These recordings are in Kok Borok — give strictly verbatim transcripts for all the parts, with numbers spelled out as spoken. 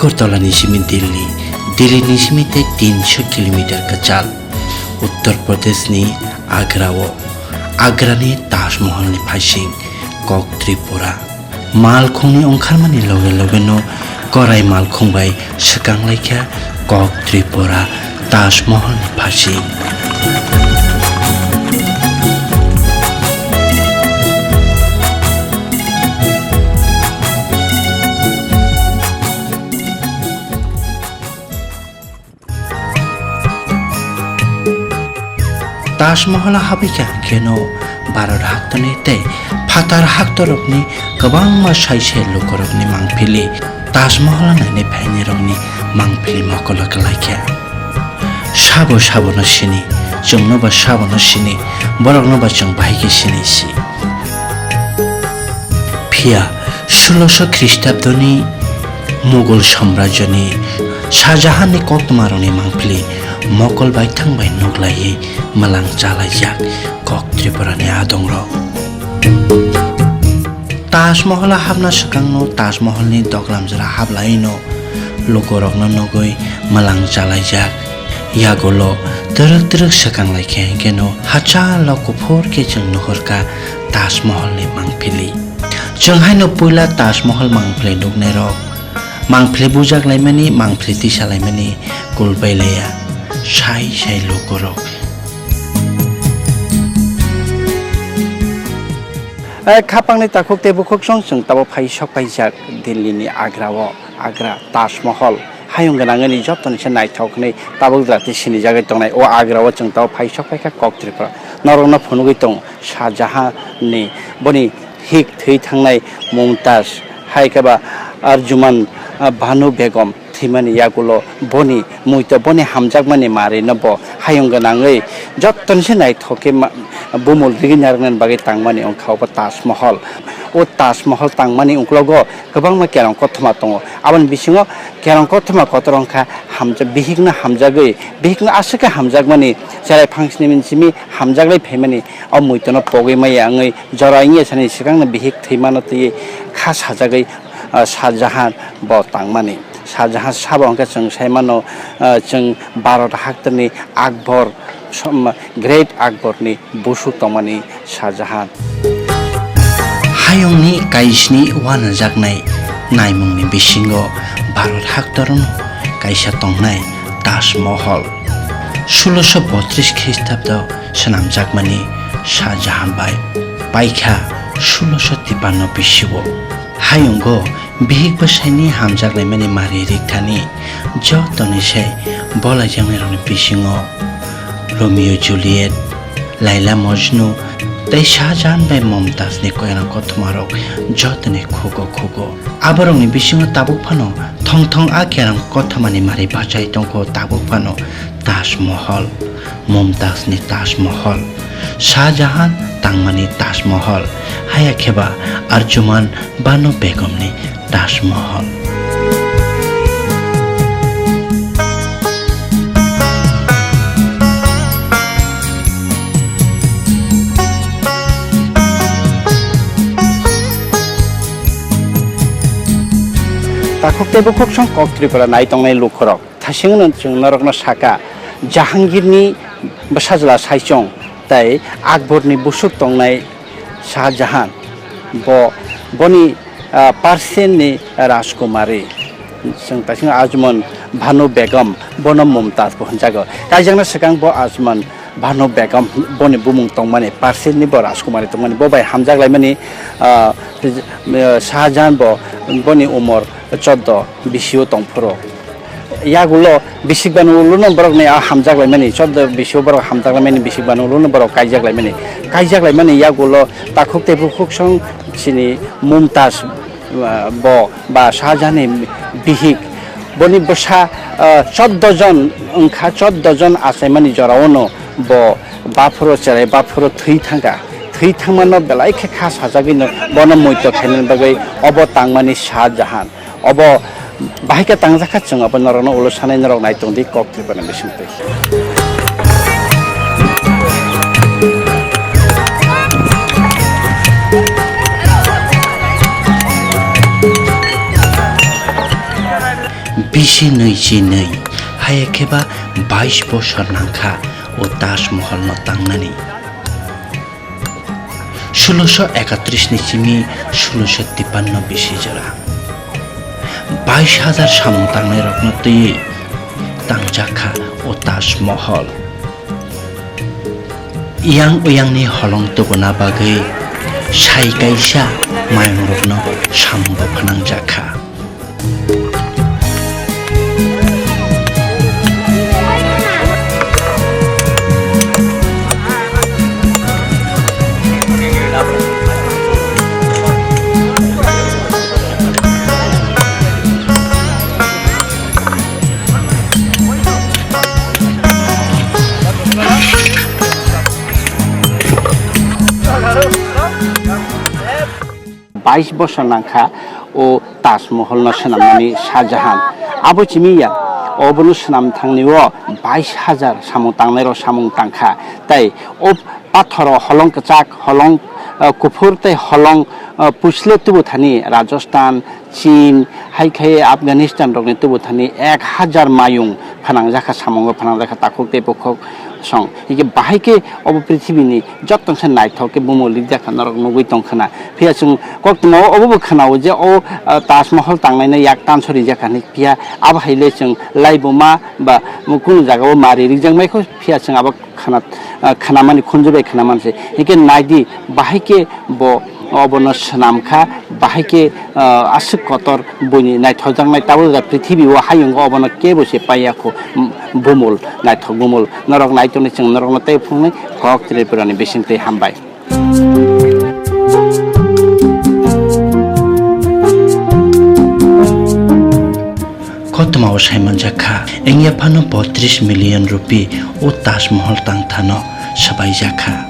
Agartala ni simi Delhi, Delhi ni simi tei tinsho kilometer kwchal. Uttar Pradesh ni Agra o, Agra ni Taj Mahal ni phaising, kok Tripura. Malkhung ni ongkharmani loge loge no korai malkhung bai swkang laikha kok Tripura Taj Mahal ni phaising. Taj Mahal o habwi kha hwnkhe no Bharat haktorni tei phatar haktorokni kwbangma sai sai lukurokni mangpili Taj Mahal o nainai phainairokni mangpili mokolo kwlai kha. Sabo sabono sini, chwngno ba sabono sini, borokno ba chwng bahai khe sini si. Phiya sulosho Khristabdoni Mughal samrajyoni Shah Jahanni koktwmarokni mangpili mokol baithang bai nuklaiwi mwlang chalaijak kok Tripurani adongrok. Taj Mahal o hapna swkangno Taj Mahalni doglam jora haplaino lukurokno nugwi mwlang chalaijak. Yagulo twrwk twrwk swkang lai khe hwnkhe no hachalo kuphur khe chwng nuhur kha Taj Mahalni mangpili. Chwng haino puila Taj Mahal mangpili nuknairok, mangpili bujak laimani, mangpili tisa laimani kul bai laiya sai sai lukurok. Eh, khapangni takhuk tei bukhuksong chwng tabuk phai sok paijak Delhi ni Agra o. Agra Taj Mahal hayung gwnangni jotoni se naithok hwnwi tabuk jora tei sinijagwi tongnai. O Agra o chwng tabuk phai sok paikha kok Tripura. Norokno phunugwi tongo Shah Jahan ni boni hik thwi thangnai Mumtaz, hai khe ba Arjuman, ah, Bhanu Begum thwimani yagulo boni muito, boni hamjakmani marino bo hayung gwnangwi jotoni se naithok khe ma-, bumul rigwi narwknani bagwi tangmani wngkha obo Taj Mahal. O Taj Mahal tangmani uklogo kwbangma kerong kothoma tongo. Aboni bisingo kerong kothoma kotor wngkha hamja-, bihikno hamjagwi, bihikno aswk khe hamjakmani, cherai phangsni minsimi hamjaklai phaimani, o muitono pogwi maya wngwi jora wngya sani swkangno bihik thwimano twiwi kha sajagwi, ah, Shah Jahan bo tangmani. Shah Jahan sabo hwnkhe chwng sai mano, ah, chwng Bharat haktorni Akbar, som-, Great Akbar ni busuk tongmani Shah Jahan. Hayungni kaisni uanajaknai naimungni bisingo Bharat haktorno kaisa tongnai Taj Mahal. Sulosho botris Khristabdo swnamjakmani Shah Jahan bai paikha sulosho tipanno bisio. Hayungo bihik bwsaini hamjaklaimani mari rikthani jotoni se bolaijaknairokni bisingo Romeo Juliet, Laila Majnu tei Shah Jahan bai Mumtazni koirang kothomarok jotoni khugo khugo. Aborokni bisingo tabuk phano thong thong a kerong kothomani mari bachai tongkho, tabuk phano Taj Mahal, Mumtazni Taj Mahal, Shah Jahan tangmani Taj Mahal, haya kheba Arjuman Banu Begumni Taj Mahal. Takhuk tei bukhuksong kok Tripura nai tongnai lukurok. Thasingno chwng norokno saka, Jahangirni bwsajla saichung tei Akbarni busuk tongnai Shah Jahan, bo, boni, ah, Persianni Rajkumari, chwng thasing Ajman Bhanu Begum, bono Mumtaz bo hwnjago. Kaijakna swkang bo Ajman Bhanu Begum boni bumung tongmani, Persianni bo Rajkumari tongmani, bo bai hamjak laimani, ah, Shah Jahan bo boni umor choddo bisio tongphuru. Yagulo bisik banu ulo no borok ni a hamjak laimani, choddo bisio borok hamjak laimani, bisik banu ulo no borok kaijak laimani. Kaijak laimani yagulo takhuk tei bukhuksong chini Mumtaz, ah, bo ba Shah Jahan ni bihik. Boni bwsa, ah, choddo jon wngkha, choddo jon achaimani jorao no bo baphuro cherai, baphuro thwi thangkha. Thwi thangmano belai khe kha sajagwi no bono muito khainani bagwi obo tangmani Shah Jahan. Obo bahai khe tangjakha, chwng abo norokno ulo sanai, norok nai tongdi kok Tripura ni bisingtwi. Chinwi chinwi, haya khe ba bais bosor nangkha o Taj Mahalno tangnani. Sulosho ekatris ni simi sulosho tipanno bisi jora. Bais hajar samung tangnai rokno twiwi tangjak kha o Taj Mahal. Yang uyangni holong tubuna bagwi sai kaisa mayungrokno samungo phnangjak kha. Bais bosor nangkha o Taj Mahalno swnamnani Shah Jahan. Abo chimi ya, obono swnam thangni o bais hajar samung tangnairok samung tangkha. Tei o pathoro holong kwchak, holong, eh, kuphur tei holong, eh, puisle tubu thani Rajasthan, Chin, hai khe Afghanistan rokni tubu thani ek hajar mayung phanangjakha, samungo phanangjakha takhuk tei bukhuk song. Hikhe bahai khe obo prithibini joto se naithok khe bumung rijak kha norok nugwi tong khna. Phiya chwng koktwma o obo bo khna-o je o, ah, Taj Mahal tangnaino yak tanso rijak kha hinwi, phiya abo hai le chwng laibuma ba kunu jaga o mari rijak mai kho, phiya chwng abo khna, ah, khnamani khunju bai khnamani se. Hikhe naidi bahai khe bo obono swnam kha, bahai khe, ah, aswk kotor buini naithojaknai tabuk da prithibi o hayungo obono kebo se paiya kho, mm, bumul, naithok bumul. Norok nai tongni chwng norokno tei phunuknai kok Tripurani bisingtwi hambai. Koktwmao saimanjak kha, wngya phano botris million rupee o Taj Mahal tangthano swbaijak kha.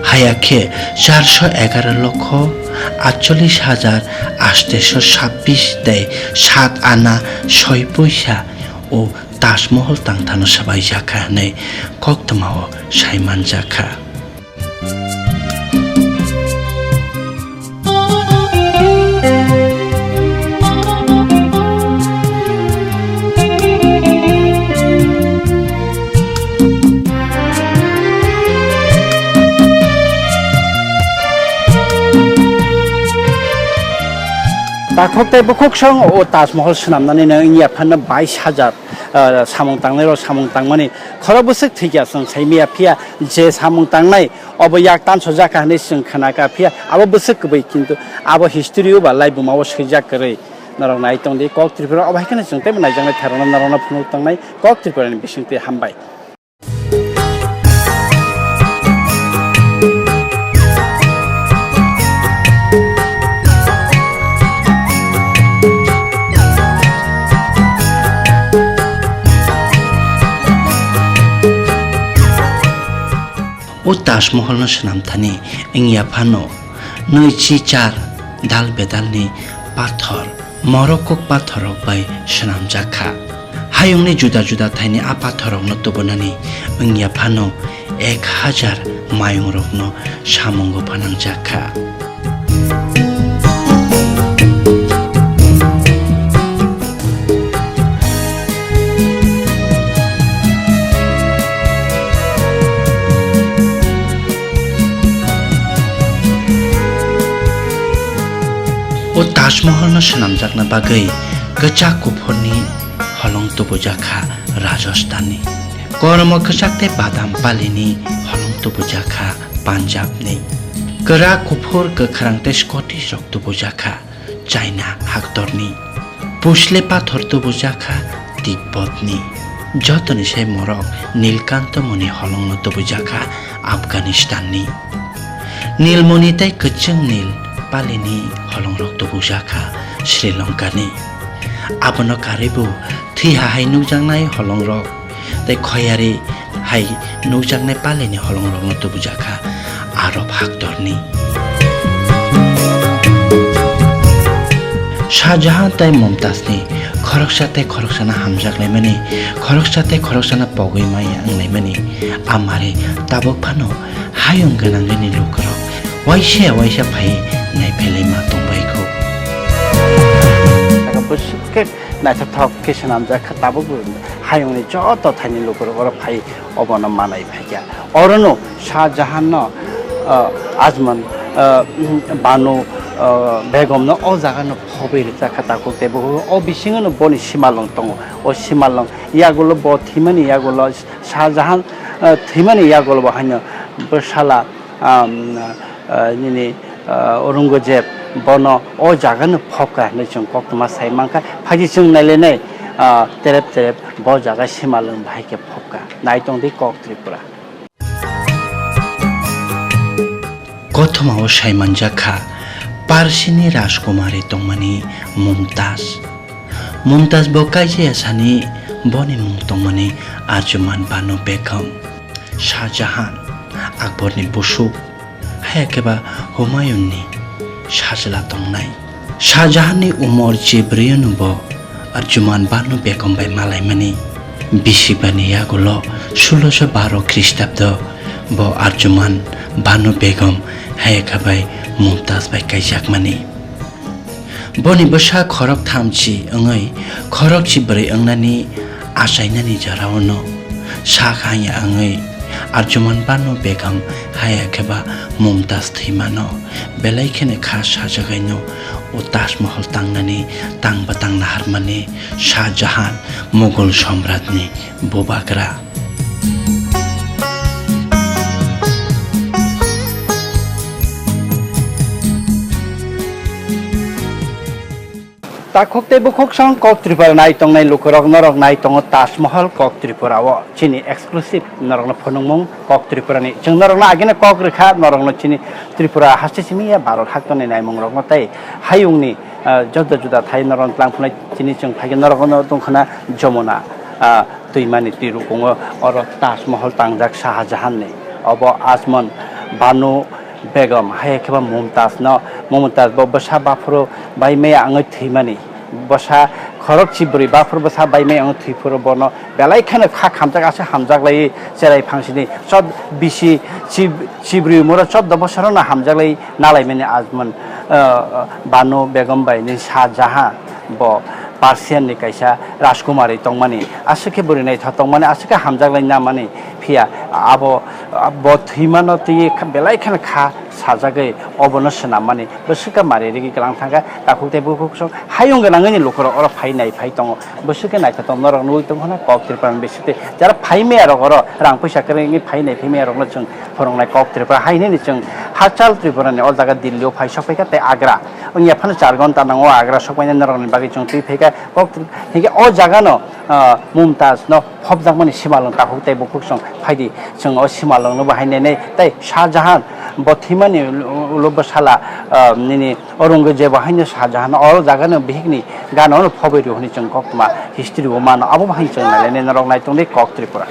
Haya khe charsho egaroh lokho atchollis hajar atesho sabbish tei sat ana soi poisa o Taj Mahal tangthano swbaijak kha hwnwi koktwmao saimanjak kha. Takhuk tei bukhuk song o Taj Mahal swnamnani no wngya phano bais hajar, ah, samung tangnairok samung tangmani khorok bwswk thwikya chwng saimaya, phiya je samung tangnai obo yak tansojak kha hinwi chwng khna kha, phiya abo bwswk kwbwi, kintu abo history o ba laibuma o swijak kwrwi. Norok nai tong di, kok Tripura obo hai kheno chwng teibo naijaknai therokno norokno phunuk tongnai kok Tripura ni bisingtwi hambai. O Taj Mahalno swnam thani wngya phano nwichi char dal bedalni pathor, morok kok pathorrok bai swnamjak kha. Hayungni juda juda thaini a pathorrokno tubunani wngya phano ek hajar mayungrokno samungo phanangjak kha. O Taj Mahalno swnamjakna bagwi kwchak kuphurni holong tubujak kha Rajasthanni. Kormo kwchak tei badam palini holong tubujak kha Punjabni. Kwrak, kuphur, kwkhrang tei Scottish rok tubujak kha China haktorni. Pusle pathor tubujak kha Tibbotni. Jotoni sai morok Nilkanto muni holongno tubujak kha Afghanistanni. Nilmoni tei kwchwng nil palini holongrok tubujak kha Sri Lankani. Abono karwibo thwiha hai nukjaknai holongrok tei khoyari hai nukjaknai palini holongrokno tubujak kha Arab haktorni. Shah Jahan tei Mumtazni khoroksa tei khoroksano hamjaklaimani, khoroksa tei khoroksano pogwi maya wnglaimani, amari tabuk phano hayung gwnangwini lukurok waisa waisa phaiwi naiphailai ma tongbaikho. Saka bwswk khe Naithothok khe swnamjak kha, tabukbo hayungni joto thaini lukurok oro phai obono manai phaikha. Orono Shah Jahan no, ah, Ajman, ah, Banu, ah, Begom no o jaga no phobwi rijak kha takhuk tei bukhuk. O bisingo no boni simalwng tongo. O simalwng yagulo bo thwimani yagulo Shah Jahan, ah, thwimani yagulo bo haino bwsala, ah, ah, nini, ah, Aurangzeb bono o jaga no phobkha hinwi chwng koktwma sai mankha. Phaidi chwng nailainai, ah, terep terep bo jaga simalwng bahai khe phobkha. Naitongdi Kok Tripura. Kothoma o saimanjak kha Parsini Rajkumari tongmani Mumtaz. Mumtaz bo kaisa yasani boni mung tongmani Arjuman Banu Begum, Shah Jahan, Akborni busuk, haya khe ba Humayunni sajla tongnai. Shah Jahanni umor chibrwino bo Arjuman Banu Begum bai malaimani. Bisi bani yagulo sulosho baro Khristabdo bo Arjuman Banu Begum hayakha bai Mumtaz bai kaijakmani. Boni bwsa khorok thamchi wngwi khorok chibrwi wngnani achainani jorao no sak haya wngwi Arjuman Banu Begum hayakhe ba Mumtaz thwimano. Belai kheno kha sajagwi no o Taj Mahal tangnani tangba tang naharmani Shah Jahan, Mughal Samratni bubagra. Takhuk tei bukhuk song Kok Tripura nai tongnai lukurok norok nai tongo Taj Mahal Kok Tripura o. Chini exclusive norokno phunukmung Kok Tripura ni. Chwng norokno agini kok rwkha, norokno chini Tripura haste simi ya Bharat haktorni naimungrokno tei hayungni, ah, juda juda thai norokno tlang phunai chini chwng phaikhe norokno tongkhana Jamuna, ah, twimani twi rukungo oro Taj Mahal tangjak Shah Jahan ni. Obo Ajman Banu Begum, hai khe ba Mumtaz no, Mumtaz bo bwsa baphuru bai maya wngwi thwimani. Bwsa khorok chibrwi baphuru bwsa bai maya wngwi thwiphuru bono belai kheno kha khamjak aswk hamjak lai cherai phangsini chod bisi chib-, chibrwi moro choddo bosorono hamjak lai nalaimani Ajman, ah, Banu Begum bai ni Shah Jahan bo Persian ni kaisa Rajkumari tongmani, aswk khe bwrwi naithok tongmani, aswk khe hamjak lai namani, phiya abo, bo thwimano twi kha-, belai kheno kha sajagwi obono swnammani, bwswk khe mari rigi kwlang thangkha, takhuk tei bukhuk song hayung gwnangwi ni lukurok oro phai nai phai tongo, bwswk khe naithotok norok nugwi tongkha na Kok Tripura ni bisingtwi, jara phai maya rok oro rang puisa kwrwi wngwi phai nai phai maya rokno chwng phwrwngnai Kok Tripura hai hinwi chwng hachal Tripura ni o jaga Delhi o phai sok phaikha tei Agra wngya phano char ghonta nango Agra sokpainai norokni bagwi chwng twi phaikha Kok Tri-, hinkhe o jaga no, ah, Mumtaz no phobjakmani simalwng takhuk tei bukhuk song phaidi chwng o simalwng no bahai nainai tei Shah Jahan bo thwimani ulo bwsala, ah, nini Aurangzeb bo haino Shah Jahan o jaga no bihikni gana no phobwi rw hwnwi chwng koktwma history o mano abo bahai chwng nainai norok naitongdi Kok Tripura.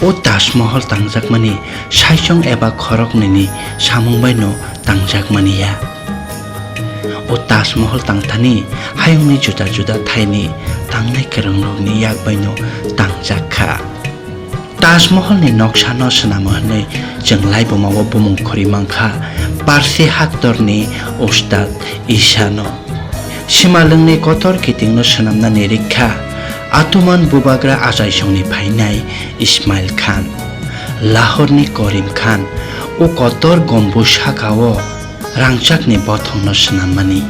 O Taj Mahal tangjakmani saichung eba khoroknwini samung baino tangjakmani ya. O Taj Mahal tangthani hayungni juda juda thaini tangnai kwrwngrokni yak baino tangjak kha. Taj Mahalni noksano swnamo hwnwi chwng laibumao bumung khurwi mankha Parsi haktorni Ustad Isano. Simalwngni kotor kitingno swnamnani rikha Ottoman bubagra achaisongni phainai Ismail Khan, Lahorni Korim Khan, o kotor gombu sakao rangchakni bothongno swnammani.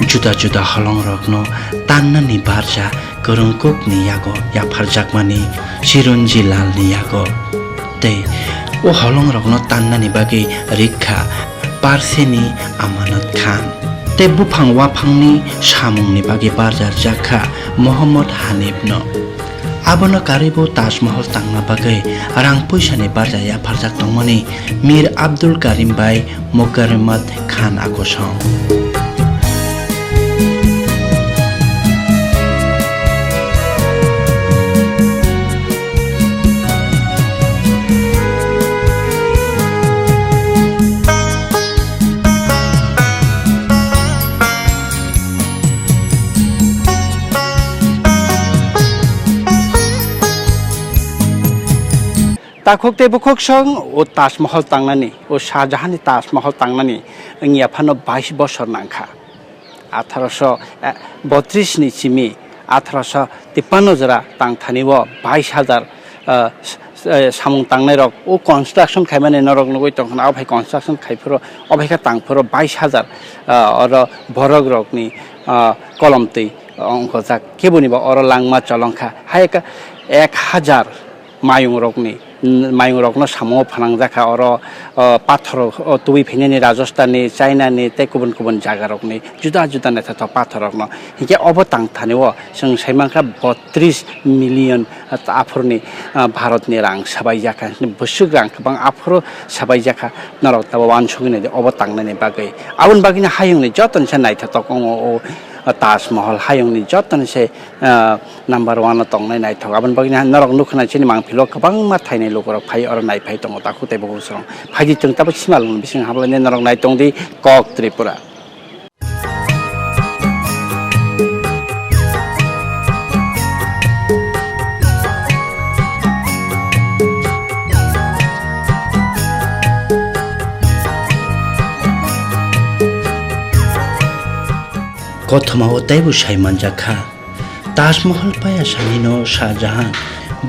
Juda juda holongrokno tannani barja kwrwngkukni yago yapharjakmani Chironji Lalni yago. Tei o holongrokno tannani bagwi rikha Parsini Amanat Khan. Tei buphang waphangni samungni bagwi barjarjak kha Mohammad Hanifno. Abono karwibo Taj Mahal tangna bagwi rang puisani barja yapharjak tongmani Mir Abdul Karim bai Mukarimat Khan akosong. Takhuk tei bukhuk song o Taj Mahal tangnani, o Shah Jahan ni Taj Mahal tangnani wngya phano bais bosor nangkha. Atharoso botris ni simi atharoso tippanno jora tang thani o bais hajar, ah, s-, eh, samung tangnai rok o construction khaimani norok nugwi tongkha, abo hai construction khai phuru, abo hai khe tang phuru bais hajar, ah, oro borok rokni, ah, kolom twi ongkhojak, keboni bo oro langma cholong kha, hai khe ek hajar mayung rokni, mayung rokno samungo phanangjak kha oro, o, pathor, o, tubui phainani Rajasthan ni, China ni tei kubun kubun jaga rokni juda juda naithothok pathor rokno. Hinkhe obo tang thani o chwng sai mankha botris million aphurni, ah, Bharat ni rang sabaijak kha, bwswk rang kwbang aphuru sabaijak kha, norok tabuk uansugwi naidi obo tangnani bagwi. Aboni bagwino hayungni jotoni se naithothok wngo o Taj Mahal, hayungni jotoni se, ah, number one o tongnai naithok. Aboni bagwino norok nukha nai chini mangpilo kwbangma thainai lukurok phai oro naiphai tongo takhuk tei bukhuk song. Phaidi chwng tabuk simalwng bising hablainai norok naitongdi Kok Tripura. Kothoma o teibo sai manjak kha. Taj Mahal paya sanino Shah Jahan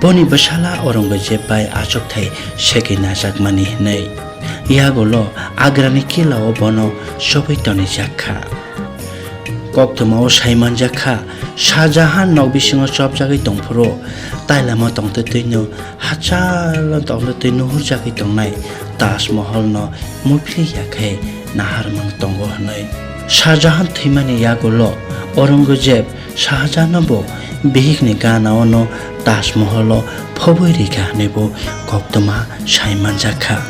boni bwsala Aurangzeb bai achukthai segwi najakmani hwnwi. Yagulo Agrani killa o bono chobwi tonijak kha. Koktwma o sai manjak kha, Shah Jahan nok bisingo chopjagwi tongphuru, tailama tongtwtwino hachal tongtwtwi nuhurjagwi tongnai Taj Mahal no muiphli ya khe naharmung tongo hwnwi. Shah Jahan thwimani yagulo Aurangzeb Shah Jahan no bo bihikni gana ono Taj Mahal o phobwi rikha hwnwi bo koktwma sai manjak kha.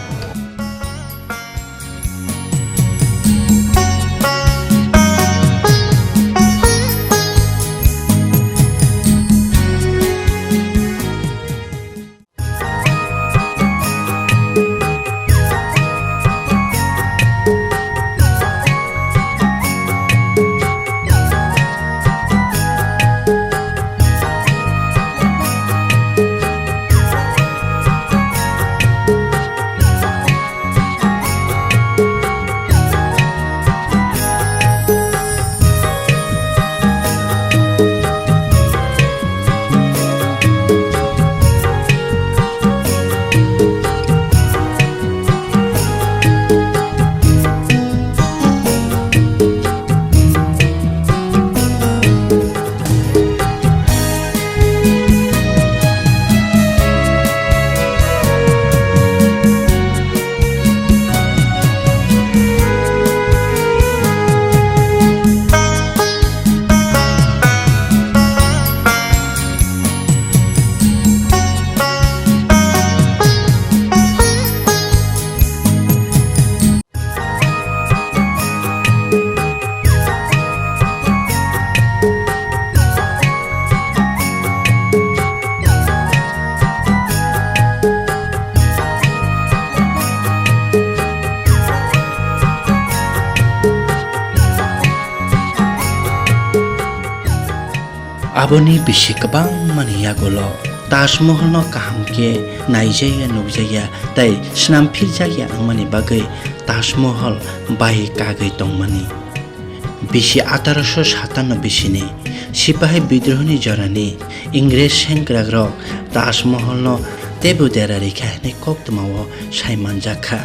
Aboni bisi kwbangmani yagulo Taj Mahalno kaham khe naijaya nukjaya tei snamphirjakya wngmani bagwi Taj Mahal bai kagwi tongmani. Bisi atarosho satanno bisini sipahi bidrohoni jorani Ingrej sengkrakrok Taj Mahalno teibo dera rikha hwnwi koktwmao sai manjak kha.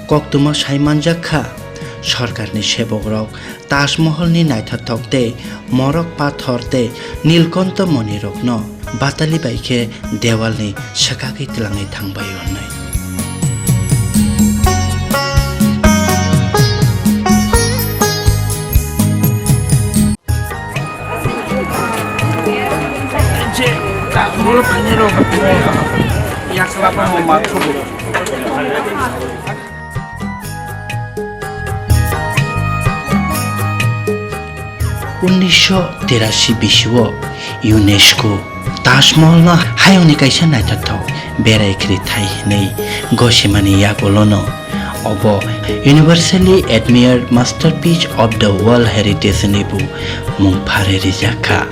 Koktwma sai manjak kha, sorkarni sebokrok Taj Mahalni naithothok tei morok pathor tei nilkonto monirokno batali bai khe dewalni swkagwi twlangwi thangbai-o hwnwi. Unnisho terasi bisio UNESCO Taj Mahalno hayungni kaisa naithothok berai khri thai hinwi gosimani yagulono obo Universally Admired Masterpiece of the World Heritage hinwi bo mung pharwi rijak kha.